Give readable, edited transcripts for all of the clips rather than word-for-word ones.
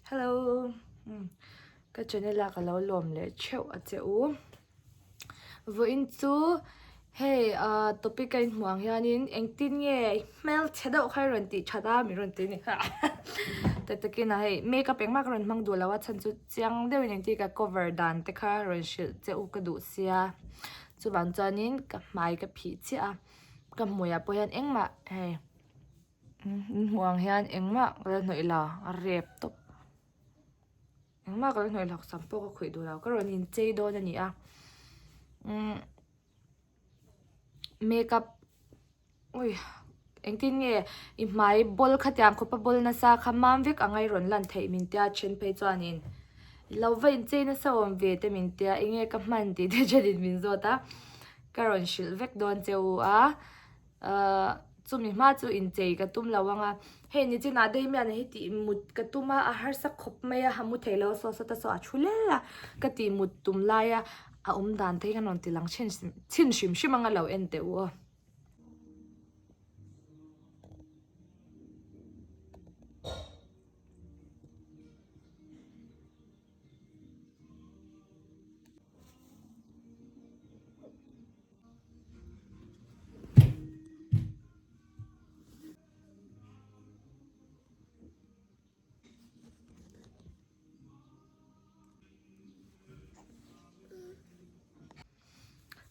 Hello ka channel a ka lo lawm leh theuh a che u. Vawiin chu hei ah topic a inhmuh ang hianin engtin nge hmelchhe deuh kha i rawn tih that a min rawn ti a ni tak takin a hei makeup engmah ka rawn hmang duh lo a chhan chu chiang deuhin engtin ka cover dan te kha rawn hrilh che u ka duh sia chuvang chuanin ka hmai ka phih chiah a ka hmuiah pawh hian engmah hei. In hmuh ang hian engmah ka la hnawih lo a rep tawp engmah ka la hnawih lo sam pawh ka khawih duh lo ka rawn inchei dawn a ni a umm makeup ui engtin nge i hmai bawl khatiang khawpa bawl nasa kha mam vek ang a i rawn lan theih min tia then phei chuanin lo va inchei nasa awm ve te min tia enge ka hman tih te thenin min zawt a ka rawn hrilh vek dawn che u a. Ahh chumi hma chu inchei ka tum lo ang a, hei nichinah Damian-a hi tih mut ka tum a, a harsa khawp mai a, a mu thei lo a saw sawt a saw a thu lel a, ka tih mut tum laia a awm dan te hi ka rawn ti lang chhin chhin hrim hrim ang a lo en teh u aw.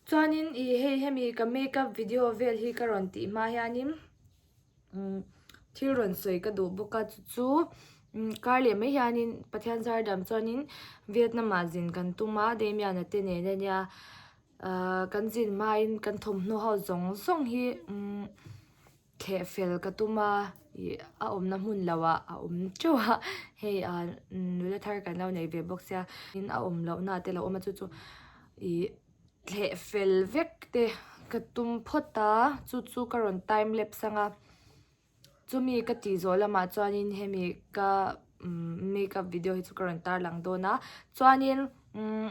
Chuanin ih hei hemi ka makeup video vel hi ka rawn tih hma hianin umm thil rawn sawi ka duh bawk a chu chu umm kar leh mai hianin Pathian zar dam chuanin Vietnam ah zin kan tum a Damian-a te nen ania ahh kan zin hmain kan thawmhnaw ho zawng zawng hi umm thleh fel ka tum a ih a awmna hmun loh ah a awm teuh a hei ah nula thar kan lo nei ve bawk sia tin a awm lohna te lo awm a chu chu ih. Thleh fel vek te ka tum phawt a, chu chu ka rawn time lapse ang a, chumi ka tih zawh lamah chuanin hemi ka makeup video hi chu ka rawn tarlang dawn a, chuanin umm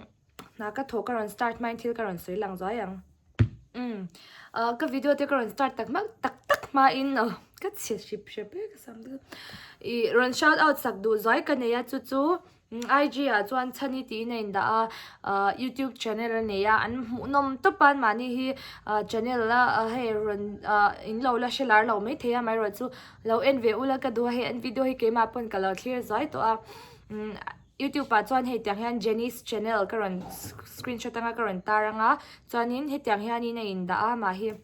hna ka thawh ka rawn start hmain thil ka rawn sawi lang zuai ang. Umm ah ka video te ka rawn start tak hmak tak tak hmain aw ka chhe hrip hrep e ka sam te ih rawn shout out sak duh zuai ka nei a chu chu. IG ah chuan Chhani tiin a indah a, ahh youtube channel a nei a, an hmuhnawm tawp a anmahni hi ahh channel a hei rawn ahh in lo la hre lar lo maithei a amaherawhchu lo en ve ula ka duh a hei an video hi keimah pawn ka lo thlir zuai tawh a umm youtube ah chuan hei tiang hian Jenny's channel ka rawn screenshot anga ka rawn tar anga chuanin hetiang hianin a indah a amah hi.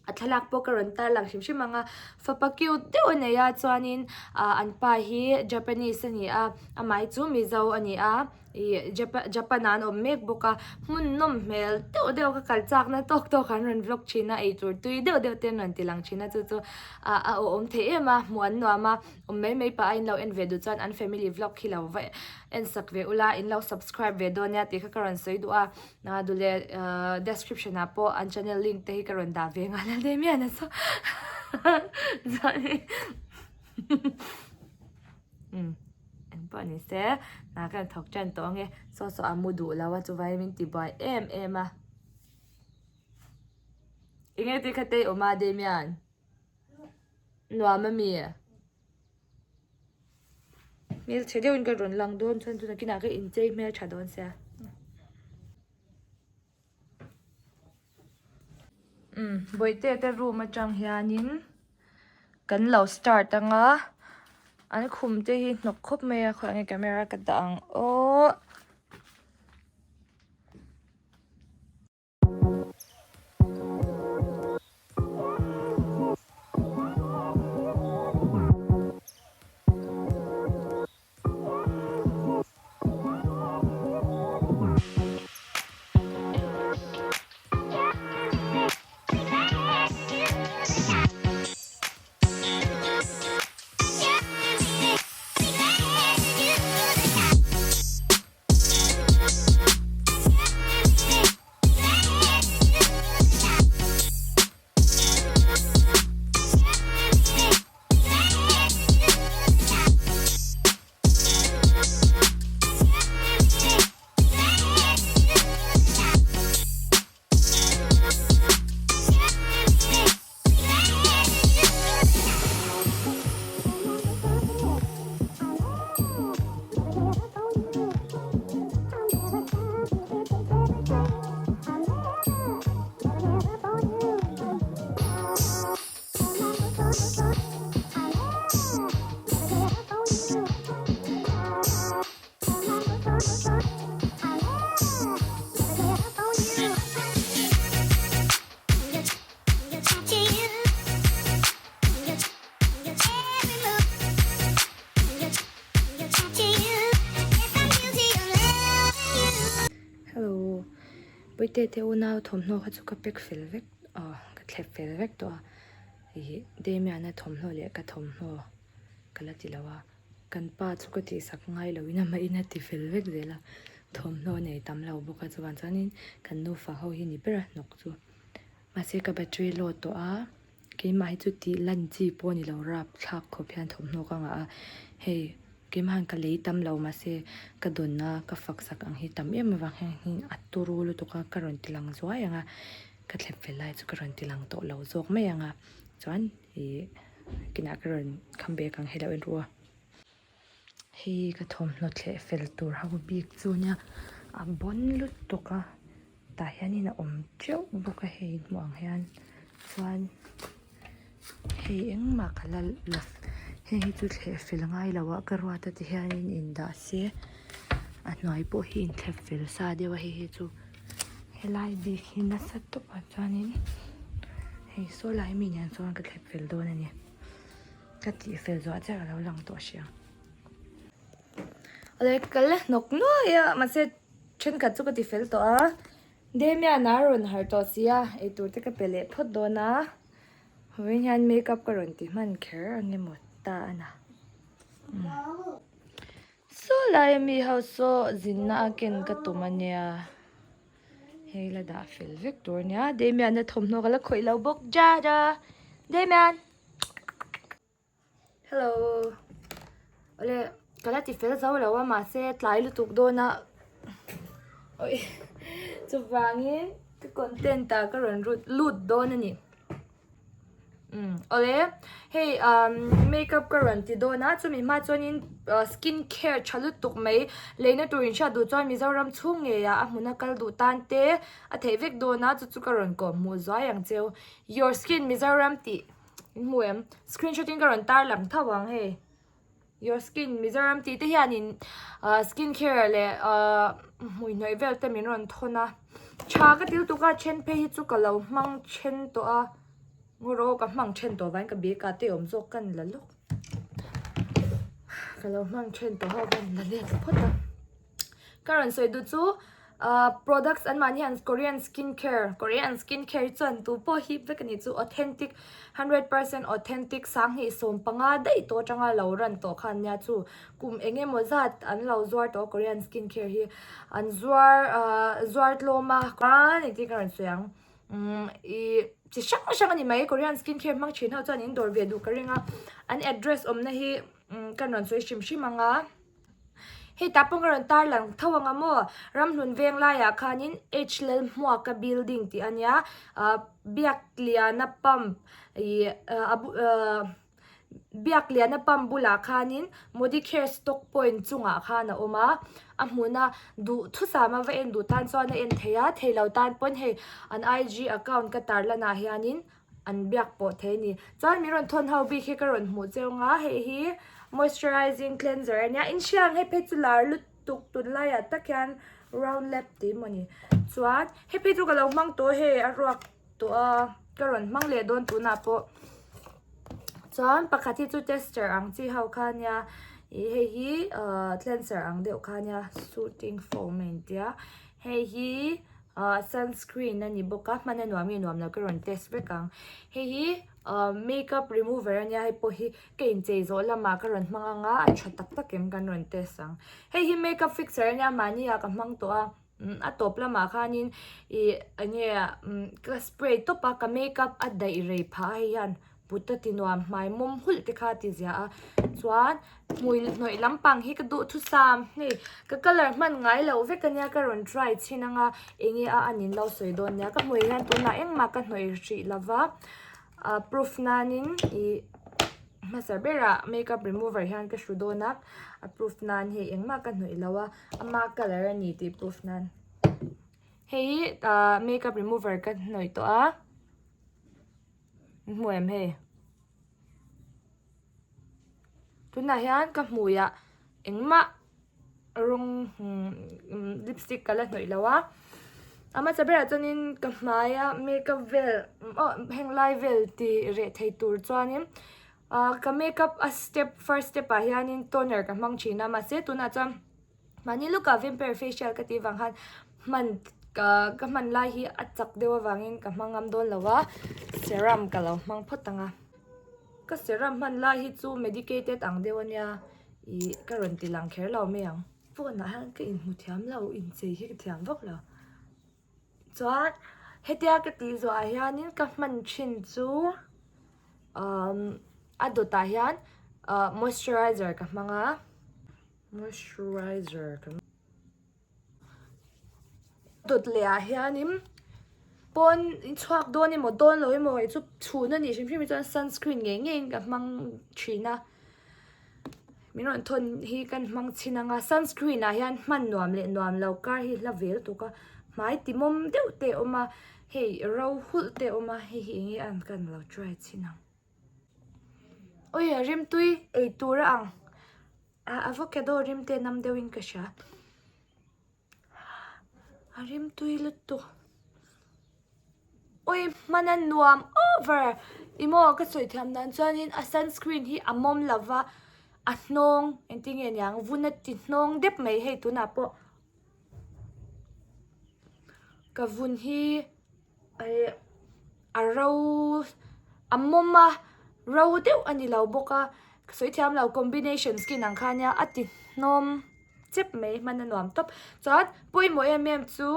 a thlalak pawh ka rawn tar lang hrim hrim ang a fapa cute deuh a nei a chuanin ah an pa hi Japanese a ni a amah hi chu Mizo a ni a ih Japan ah an awm mek bawk a hmun nawm hmel deuh deuh ka kal chak na tawk tawk an rawn vlog thin a eitur tui deuh deuh te an rawn ti lang thin a chu chu ah a awm thei em a hmuh an nuam a awm mai mai pah a in lo en ve duh chuan an family vlog hi lo va en sak ve ula in lo subscribe ve dawn nia tih kha ka rawn sawi duh a. A duh leh description ah pawh an channel link te hi ka rawn dah ve nghal a lem hian a saw chuanin umm eng pawh ni se hna ka rawn thawk tan tawh ange saw saw a mu duh lo a chuvangin min ti buai em em a enge tih kha te i awm a Damian nuam ami. Hmelchhe deuhin ka rawn lang dawn chuan chu nakinah ka inchei hmeltha dawn sia. Umm bawihte te room atang hianin kan lo start anga an khum te hi hnawk khawp mai a khawiah nge camera ka dah ang aw. Bawihte te unau thawmhnaw kha chu ka pack fel vek aw ka thlep fel vek tawh a ih Damian-a thawmhnaw leh ka thawmhnaw ka la ti lo a kan pa chu ka tihsak ngai lo in amah in a ti fel vek zel a thawmhnaw nei tam lo bawk a chuvang chuanin kan nufa ho hi ni ber a hnawk chu mahse ka battery low tawh a keimah hi chu tih lan chi pawh a ni lo rap thlak khawp hian thawmhnaw ka ngah a hei keimah hian ka lei tam lo mahse ka dawn a ka fak sak ang hi tam em avang hian hin a turu lutuk a ka rawn ti lang zuai ang a ka thlep fel lai chu ka rawn ti lang tawh lo zawk mai ang a chuan ih kinah ka rawn kham bek ang hei lo en ru a. Hei ka thawmhnaw thleh fel tur ho bik chu nia a bawn lutuk a tah hianin a awm teuh bawk a hei hmuh ang hian chuan hei engmah ka la la heng hi chu thleh fel ngai lo ah ka ruat a ti hianin indah se a hnuai pawh hi inthlep fel sa deuh a hei hi chu helai bik hi nasa tawp ah chuanin hei saw lai mi nen chuan ka thlep fel dawn a ni. Ka tih fel zuah chiah ka lo lang tawh hria. Awle ka la hnawk nuai a mahse thenkhat chu ka ti fel tawh a Damian a rawn harh tawh si a eitur te ka pe leh phawt dawn a vawiin hian makeup ka rawn ti hman kher ang emaw ta a na. Saw laia mi ho saw zinna a ken ka tum a nia hei la dah fel vek tur a nia Damian a thawmhnaw ka la khawih lo bawk Jada Damian. Hello awle ka la ti fel zo lo a mahse tlai lutuk dawn a awi chuvangin ka content ah ka rawn rut lut dawn a ni umm awle hei umm makeup ka rawn ti dawn a chumi hma chuanin skin care tha lutuk mai leina tur inhriat duh chuan Mizoram chhung ngeiah a hmuna kal duh tan te a theih vek dawn a chu chu ka rawn kawhhmuh zuai ang cheu. Your skin Mizoram tih in hmu em? Screenshot in ka rawn tar lang tho ang hei. Your skin Mizoram tih te hianin ah skin care leh ah hmui hnawih vel te min rawn thawn a. Tha ka ti lutuk a then phei hi chu ka lo hmang then tawh a. Ngaw rawh ka hmang then tawh vangin ka bag ah te awm zawk ka ni la lawk. Ka lo hmang then tawh ho ka ni la let phawt a. Ka rawn sawi duh chu ahh products an mahni hian Korean skin care Korean skin care hi chuan tu pawh hip vek a nih chu authentic 100% authentic 2015 daih tawh atanga lo run tawh kha an nia chu kum eng emaw zat an lo zuar tawh a Korean skin care hi an zuar ahh zuar tlawm a engtin ka rawn sawi ang umm ih chi hrang hrang a ni mai Korean skin care hmang thin ho chuan in dawr ve duh ka ring a an address awmna hi umm ka rawn sawi hrim hrim ang a. Hei tah pawh ka rawn tar lang tho ang a maw Ramhlun veng laiah khanin H Lalhmuaka building tih a nia ah Biakliana pump ih a ah Biakliana pump bulah khanin Modicare stock point chungah khan a awm a a hmuna duhthusam a va en duh tan chuan a en thei a thei lo tan pawn hei an IG account ka tar lanah hianin an biak pawh thei a ni. Chuan min rawn thawn ho bik hi ka rawn hmuh cheu ang a, hei hi moisturizing cleanser a nia, in hria ang hei phei chu lar lutuk tunlaiah tak hian round lap tih emaw ni. Chuan hei phei chu ka lo hmang tawh hei a ruak tawh a, ka rawn hmang leh dawn tunah pawh. Chuan pakhat hi chu tester ang chi ho kha a nia, ih hei hi ahh cleanser ang deuh kha a nia soothing foam a intia, hei hi. Ahh sunscreen a ni bawk a hman a nuam nge nuam lo ka rawn test vek ang hei hi ahh makeup remover a nia hei pawh hi ka inchei zawh lamah ka rawn hmang ang a a tha tak tak em kan rawn test ang hei hi makeup fixer a nia mahni ah ka hmang tawh a umm a tawp lamah khanin ih eng nge umm ka spray tawp a ka makeup a daih rei phah a hei hian. Put a ti nuam hmai mawm hulh te kha a ti zia a chuan hmui hnawih lampang hi ka duhthusam hei ka colour hman ngai loh vek ania ka rawn try chhin anga enge a an in lo sawi dawn nia ka hmui hian tunah engmah ka hnawih hrih lova ah proof nanin ih hmasa berah makeup remover hian ka hru dawn a a proof nan hei engmah ka hnawih lo a ama colour a ni tih proof nan hei hi ah makeup remover ka hnawih tawh a. Hmu em hei? Tunah hian ka hmuiah engmah rawng lipstick ka la hnawih lo a. A hmasa berah chuanin ka hmaia makeup vel aw heng lai vel ti reh thei tur chuanin ah ka makeup a step first step ah hianin toner ka hmang thin a mahse tunah chuan mahni lukah vampire facial ka tih vang khan hman. Ka ka hman lai hi a chak deuh avangin ka hmang ngam dawn lo a, serum ka lo hmang phawt ang a. Ka serum hman lai hi chu medicated ang deuh a nia, ih ka rawn ti lang kher lo mai ang. Phone ah hian ka inhmu thiam lo, inchei hi ka thiam vak lo. Chuan hetia ka tih zawh ah hianin ka hman thin chu umm a dawtah hian ah moisturizer ka hmang a, moisturizer ka. Dawt leh ah hianin pawn in chhuak dawn emaw dawn lo emaw kei chu chhun a nih hrim hrim hi chuan sunscreen ngei ngeiin ka hmang thin a min rawn thawn hi kan hmang chhin ang a sunscreen ah hian hman nuam leh nuam lo kar hi hla vel tuk a hmai ti mawm deuh te a awm a hei ro hulh te a awm a hei hi eng nge a an kan lo try chhin ang awi a rimtui ei tur a ang. Ah avocado rim te nam deuh in ka hria a rim tui lutuk ui hman a nuam over ih maw ka sawi thiam dan chuanin a sunscreen hi a mawm lova a hnawng engtin nge niang vun a ti hnawng dep mai hei tunah pawh ka vun hi. A ro a mawm a ro deuh a ni lo bawk a ka sawi thiam lo combination skin ang kha ania a ti hnawm chep mai hman a nuam tawp chuan pawimawh em em chu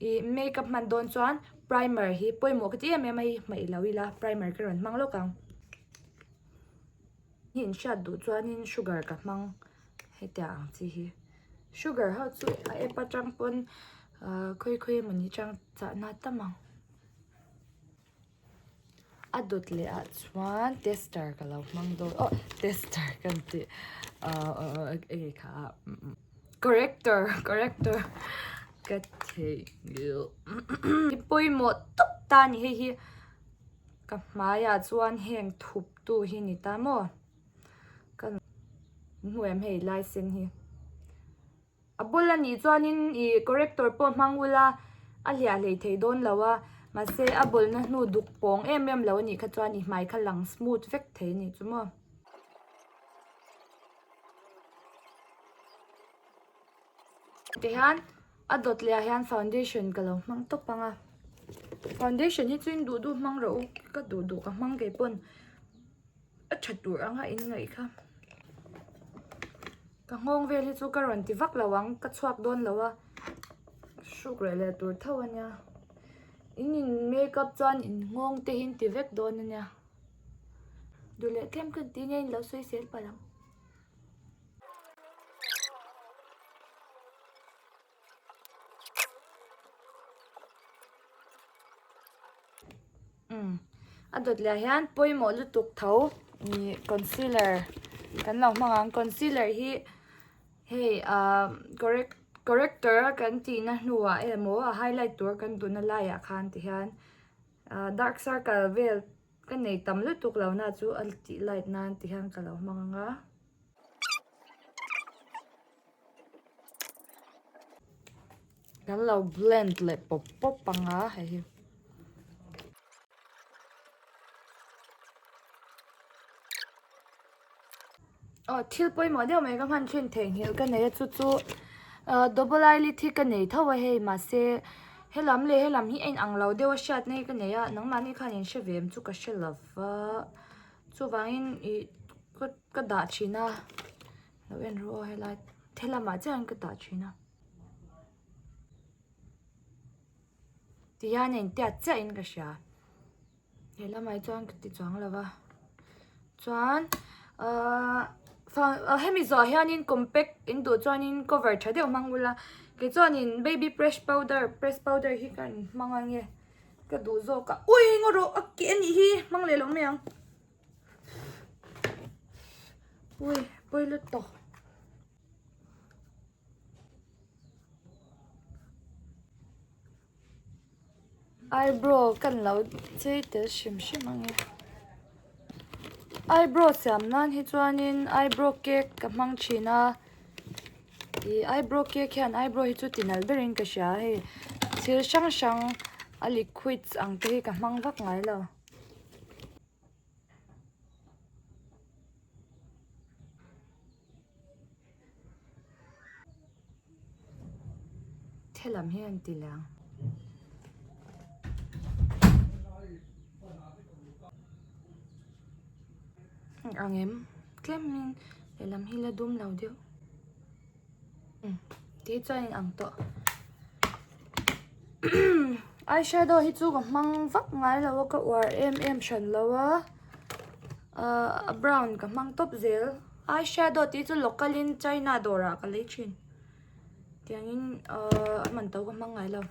ih makeup hman dawn chuan primer hi pawimawh ka ti em em a hei hmaih lo ila primer ka rawn hmang lawk ang hi in hriat duh chuanin sugar ka hmang hetiang ang chi hi sugar ho chu a app atang pawn ahh khawi khawi emawni chang chahna tam ang a dawt leh ah chuan tester ka lo hmang dawn aw tester kan tih ahh enge kha corrector corrector ka theihnghilh pawimawh tawp ta a ni hei hi ka hmaiah chuan heng thup tu hi ni ta maw ka hmu em hei lai sen hi. A bul a nih chuanin ih corrector pawh hmang ula a hliah hlei thei dawn lo a mahse a bawlna hnu duk pawng em em lo a nih kha chuan i hmai kha lang smooth vek thei a nih chu maw. Tihian a dawt leh ah hian foundation ka lo hmang tawp ang a foundation hi chu in duh duh hmang rawh u ka duh duh ka hmang keipawn. A tha tur anga in ngaih kha. Ka nghawng vel hi chu ka rawn ti vak lo ang, ka chhuak dawn lo a, hruk reh leh tur tho a nia. In in makeup chuan in nghawng te hi in ti vek dawn a nia. Duh leh tlem ka ti nia in lo sawi sel palh ang. Umm a dawt leh ah hian pawimawh lutuk tho ih concealer kan lo hmang ang concealer hi hei ah correct corrector a kan tihna hnuah emaw a highlight tur kan duhna laiah khan ti hian ah dark circle vel ka nei tam lutuk lo na chu a tih light nan ti hian ka lo hmang ang a. Kan lo blend leh pawp pawp ang a hei hi. Aw thil pawimawh deuh mai ka hman thin theihnghilh ka nei a chu chu ah double eyelid hi ka nei tho a hei mahse helam leh helam hi a inang lo deuh a hriatna hi ka nei a nangmahni khan in hre ve em chu ka hre lo va chuvangin ih ka dah thin a lo en rawh aw helai helamah chian ka dah thin a tihian a intiat chiah in ka hria he lamah hi chuan ka ti chuang lo va chuan ahh hemi zawh hianin compact in duh chuanin cover tha deuh hmang ula kei chuanin baby press powder press powder hi ka hmang ange ka duh zawk a ui ngaw rawh a keh anih hi hmang leh lo mai ang. Ui pawi lutuk eyebrow kan lo chei tel hrim hrim ang e eyebrow siam nan hi chuanin eyebrow cake ka hmang thin a ih eyebrow cake hian eyebrow hi chu ti nalh berin ka hria hei thil hrang hrang a liquids ang te hi ka hmang vak ngai lo. Helam hi an ti leh ang. Ang em? Tlemin lehlam hi la dum lo deuh. Umm tih chuan in ang tawh. Eyeshadow hi chu ka hmang vak ngai lo a ka uar em em hran lo a ahh a brown ka hmang tawp zel. Eyeshadow tih chu local in china dawrah ka lei thin tiangin ahh a man to ka hmang ngai lo.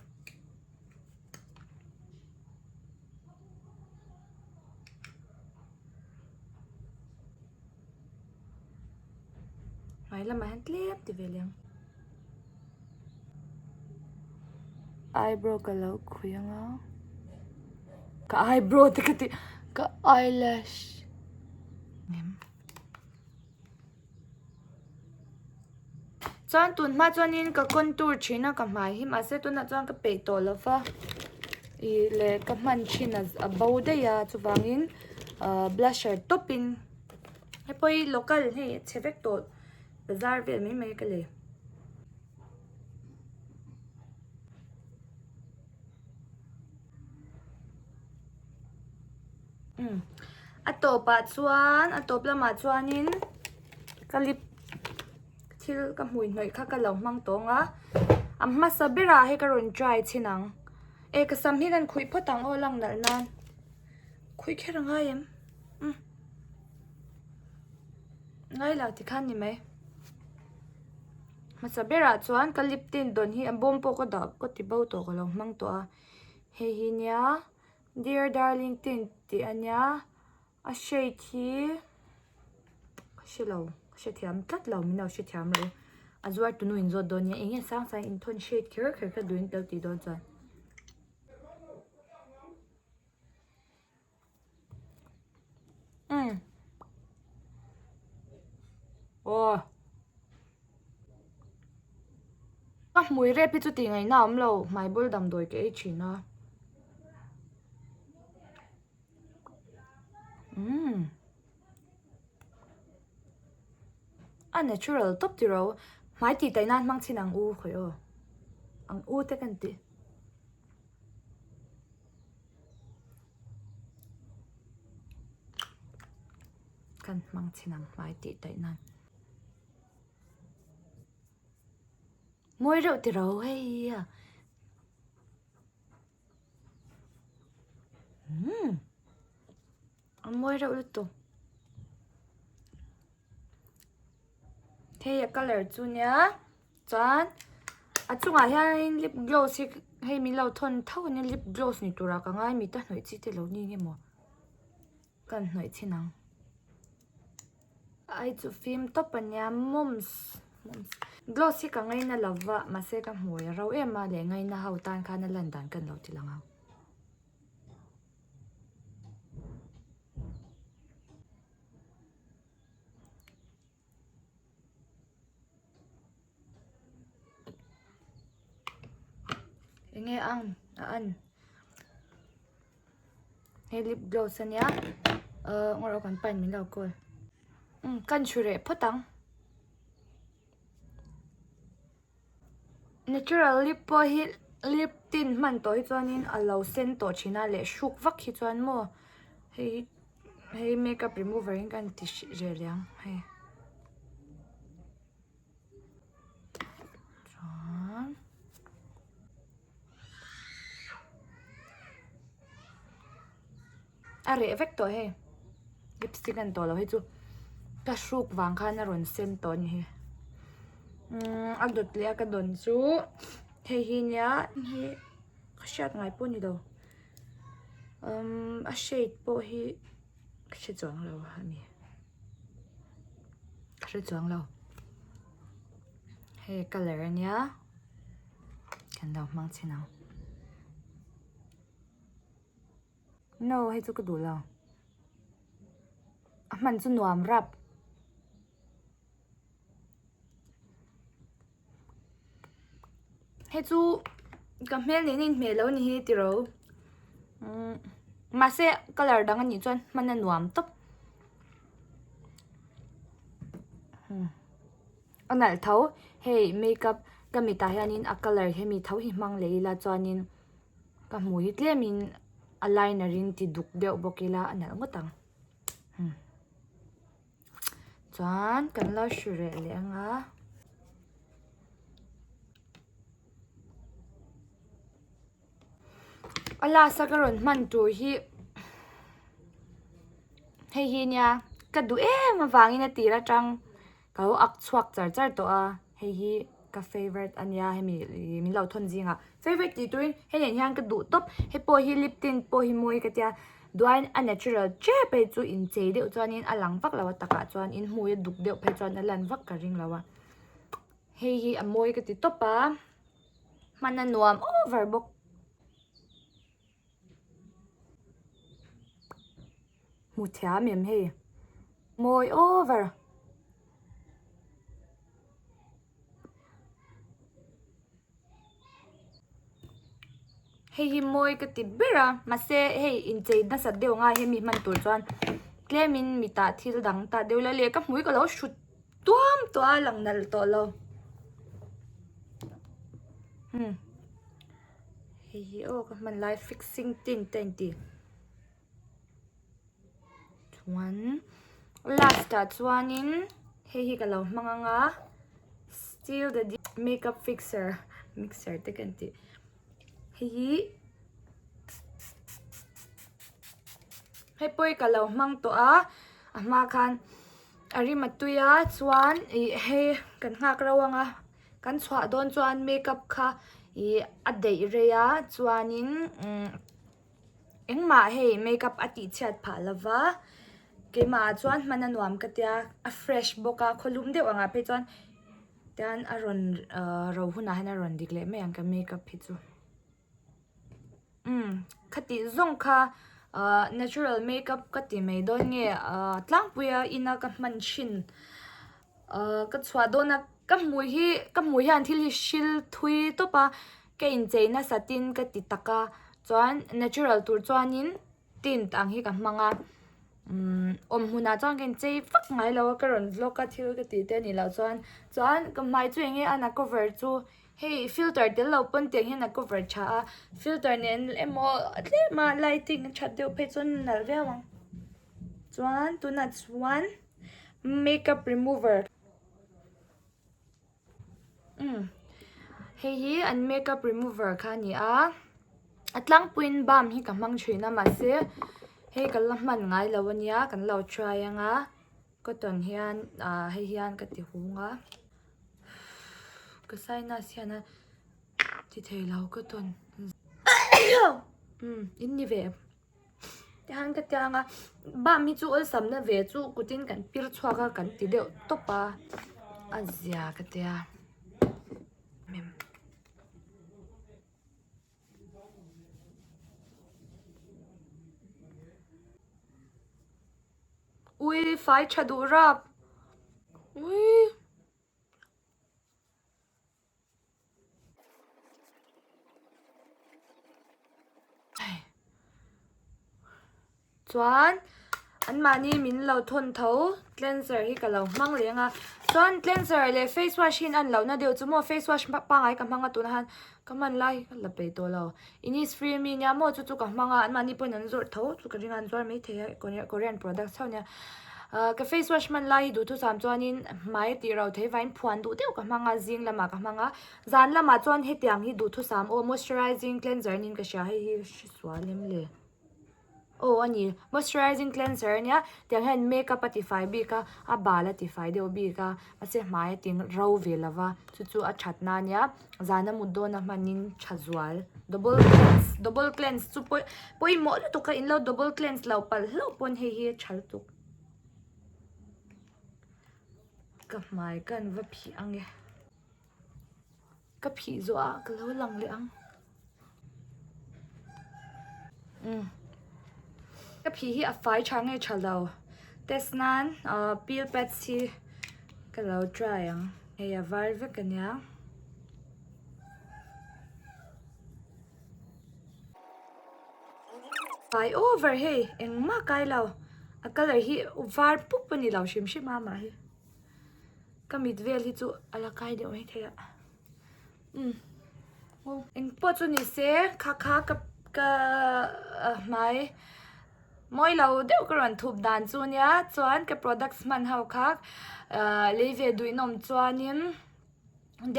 Hmai lamah hian tlem ti ve leh ang. Eyebrow ka lo khui ang a. Ka eyebrow te ka ti ka eyelash. Chuan tun hma chuanin ka contour thin a ka hmai hi mahse tunah chuan ka peih tawh lo va ih leh ka hman thin a bo daih a chuvangin ahh blusher tawp in hei pawh hi local hei a chhe vek tawh bazar vel mai mai ka lei. A tawpah chuan a tawp lamah chuanin ka lip thil ka hmui hnawih kha ka lo hmang tawng a a hmasa berah hei ka rawn try chhin ang e ka sam hi kan khuih phawt ang aw lang nalh nan khuih kher a ngai em umm ngai lo tikhan ni mai hmasa berah chuan ka lip tint dawn hi a bawm pawh ka dah ka ti bo tawh ka lo hmang tawh a hei hi nia. Dear darling tint tih a nia a shade hi ka hre lo ka hrethiam tlat lo min lo hrethiam rawh u a zuar tunu in zawt dawn nia eng nge sang sang in thawn shade kher kher kha duhin tel tih dawn chuan umm aw. Ka hmui rep hi chu tih ngaihna a awm lo, hmai bul damdawi ka ei thin a. Umm. A natural tawp tiro, hmai tih taih nan hmang chin ang u khawi aw. Ang u te kan ti. Kan hmang chin ang hmai tih taih nan. Mawi reuh ti ro hei a. Umm. A mawi reuh lutuk. Hei a colour chu nia chuan a chungah hianin lip gloss hi hei min lo thawn tho ania lip gloss ni turah ka ngai mi ta hnawih chi te lo ni nge maw. Kan hnawih chhin ang. Ai chu fim tawp a nia moms moms gloss hi ka ngaina lo va mahse ka hmui a ro em a leh ngaina ho tan khan a lan dan ka lo ti lang ang. Enge ang a an hei lip gloss ania ahh ngaw rawh kan pain min lo call umm kan chhu reh phawt ang natural lip pawh hi lip tint hman tawh hi chuanin a lo sen tawh thin a leh hruk vak hi chuan maw hei Hei makeup remover in kan ti reh leh ang hei chuan a reh vek tawh hei lipstick a ni tawh lo hei chu ka hruk vang khan a rawn sen tawh a ni hi umm a dawt leh a ka dawn chu hei hi nia hei ka hriat ngai pawh a ni lo. Umm a shade pawh hi ka hre chuang lo a ni ka hre chuang lo hei colour a nia kan lo hmang chhin ang no hei chu ka duh lo a hman chu nuam rap. Hei chu ka hmel nen a inhmeh lo a ni hi tiro umm mahse colour dang a nih chuan hman a nuam tawp a nalh tho hei makeup ka mitah hianin a colour hemi tho hi hmang leh ila chuanin ka hmuh hi tlemin a liner in ti duk deuh bawk ila a nalh ngawt ang. Chuan kan lo hru reh leh ang a. A last a ka rawn hman tur hi hei hi nia ka duh em avangin a tir atang ka lo ak chhuak char char tawh a hei hi ka favourite a nia hemi ih min lo thawn zingah favourite tih turin hei nen hian ka duh tawp hei pawh hi lip tint pawh hi mawi ka tia duain a natural tep hei chu inchei deuh chuanin a lang vak lo a takah chuan in hmui a duk deuh phei chuan a lan vak ka ring lo a hei hi a mawi ka ti tawp a. Hman a nuam over bawk. Hmu thiam em hei. Mawi over. Hei hi mawi ka ti ber a mahse hei inchei nasat deuh anga hemi hman tur chuan tlemin mitah thil dang tah deuh ila leh ka hmui ka lo hrut Tuam tawh a lang nalh tawh lo. Hmm. Hei hi aw ka hman lai fixing tint te an ti. Chuan last ah chuanin hei hi ka lo hmang anga still the makeup fixer mixer te kan ti. Hei hi hei pawh ka lo hmang tawh a a hma khan A rim a tui a chuan ih hei kan nghak reuh ang a kan chhuah dawn chuan makeup kha ih a daih rei a chuanin umm engmah hei makeup a tih chhiat phah lova keimah ah chuan hman a nuam ka tia a fresh bawk a khawlum deuh ang ah phei chuan tian a rawn ahh ro hunah hian a rawn dik leh mai ang ka makeup hi chu. Umm khatih zawng kha ahh natural makeup ka ti mai dawn nge ahh tlangpuia ina ka hman thin ahh ka chhuah dawn a ka hmui hi ka hmui hian thil hi hril thui tawp a ka inchei nasatin ka ti tak a chuan natural tur chuanin tint ang hi ka hmang a umm awm hmunah chuan ka inchei vak ngai lo a ka rawn vlog a thil ka tih te a nih loh chuan chuan ka hmai chu eng nge a na cover chu. Hei filter tel lo pawn tiang hian a cover tha a filter nen emaw tlem a lighting a that deuh phei chuan a nalh viau ang chuan tunah chuan makeup remover umm hei hi an makeup remover kha a ni a a tlangpuiin balm hi ka hmang thin a mahse hei ka la hman ngai lo a nia kan lo try ang a cotton hian ah hei hian ka ti hung a. Ka sinus hian a ti thei lo ka tawn umm in ni ve tihian ka tiang a bam hi chu awlsam na ve chu kutin kan pir chhuak a kan ti deuh tawp a a zia ka tia. Ui fai tha duh rap ui. Chuan anmahni min lo thawn tho cleanser hi ka lo hmang leh ang a chuan cleanser leh face wash hi in an lohna deuh chu maw face wash pangngai ka hmang a tunah hian ka hman lai hi ka la peih tawh lo Innisfree ami nia maw chu chu ka hmang a anmahni pawhin an zawrh tho chu ka ring a an zuar maithei a Korean product chauh ania ah ka face wash hman lai hi duhthusam chuanin hmai a tih rau thei vangin phuan duh deuh ka hmang a zing lamah ka hmang a zan lamah chuan hetiang hi duhthusam aw moisturizing cleanser niin ka hria hei hi hresual em le. Aw a ni, moisturizing cleanser a nia, tiang hian makeup a tifai bik a, a bal a tifai deuh bik a, mahse hmai a ti ro ve lo va, chu chu a that na a nia, zana mut dawna hmanin tha zual, double cleanse, double cleanse chu pawi pawimawh lutuk a, in lo double cleanse lo palh hlauh pawn hei hi a tha lutuk. Ka hmai ka an va phih ang e. Ka phih zawh ah ka lo lang leh ang. Umm. Ka phih hi a fai tha nge tha lo. Test nan ah peel pads hi ka lo try ang. Hei a var vek a nia. Fai over hei engmah kai lo. A colour hi var pup a ni lo hrim hrim a amah hi. Ka mit vel hi chu a la kai deuh mai thei a umm aw engpawh chu ni se kha kha ka ka hmai. Mawi lo deuh ka rawn thup dan chu nia chuan ka products hman ho kha ahh lei ve duihnawm chuanin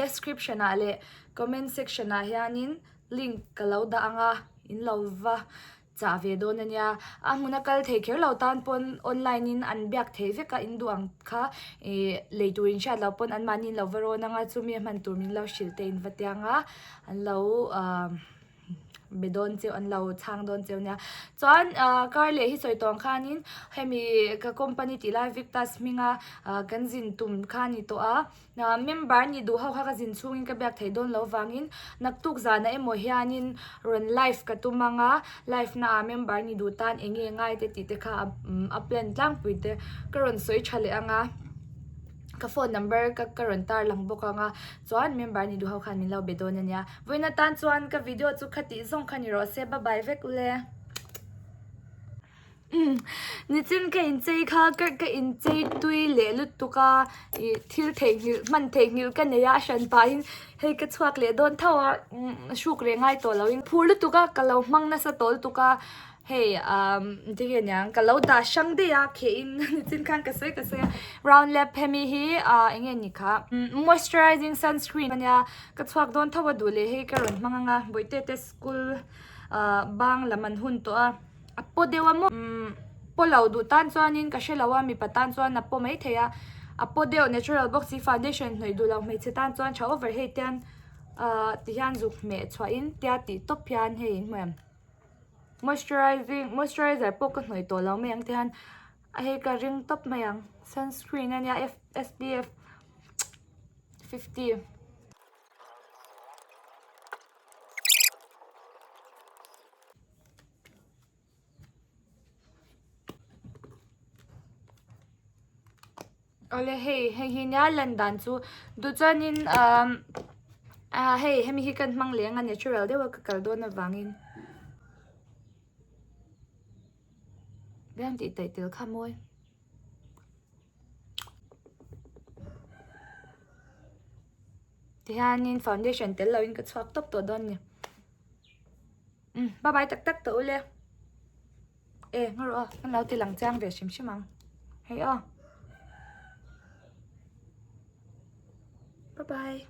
description ah leh comment section ah hianin link ka lo dah ang a in lo va chah ve dawn a nia a hmuna kal thei kher lo tan pawn online in an biak thei vek a in duh ang kha ih lei tur in hriat loh pawn an mahni in lo va rawn ang a chumi a hman tur min lo hrilh te in va tiang a an lo ahh be dawn cheu an lo chhang dawn cheu nia chuan ahh kar leh hi sawi tawng khanin hemi ka company tih lai Victus hminga ah kan zin tum kha a ni tawh a. Member nih duh ho kha ka zin chhungin ka biak theih dawn loh vangin naktuk zanah emaw hianin rawn live ka tum ang a, live naah member nih duh tan eng nge ngai te tih te kha a plan tlangpui te ka rawn sawi tha leh ang a, ka phone number ka ka rawn tar lang bawk ang a, chuan member nih duh ho khan min lo be dawn a nia. Vawiin atan chuan ka video chu khatih zawng kha ni rawh se, bye bye vek ule. Nichin ka inchei kha ka ka inchei tui leh lutuk a ih thil theihnghilh hman theihnghilh ka nei a a hran pahin hei ka chhuak leh dawn tho a hruk reh ngai tawh loin phur lutuk a ka lo hmang nasa tawh lutuk a hei umm tinge niang ka lo dah hrang daih a kheh in nichin khan ka sawi ka sawi a round lap hemi hi ah eng nge ni kha moisturizing sunscreen ania ka chhuak dawn tho a duh leh hei ka rawn hmang ang a bawihte te school ah bang lam an hun tawh a. A paw deuh a maw? Umm paw lo duh tan chuanin ka hre lo a, mipa tan chuan a paw maithei a. A paw deuh natural bawk si foundation hnawih duh lo hmeichhe tan chuan tha over hei tian ahh ti hian zuk hmeh chhuahin tia tih tawp hian hei in hmu em? Moisturizing moisturizer pawh ka hnawih tawh lo mai ang ti hian a hei ka ring tawp mai ang sunscreen ania SPF 50. Awle hei hei hi nia lan dan chu duh chuanin umm ah hei hemi hi kan hmang leh ang a natural deuh a ka kal dawn avangin biang tih taih tel kha mawi. Tihianin foundation tel loin ka chhuak tawp tawh dawn a ni. Umm bye bye tak tak tawh ule e ngaw rawh aw kan lo ti lang chiang ve hrim hrim ang hei aw bye bye.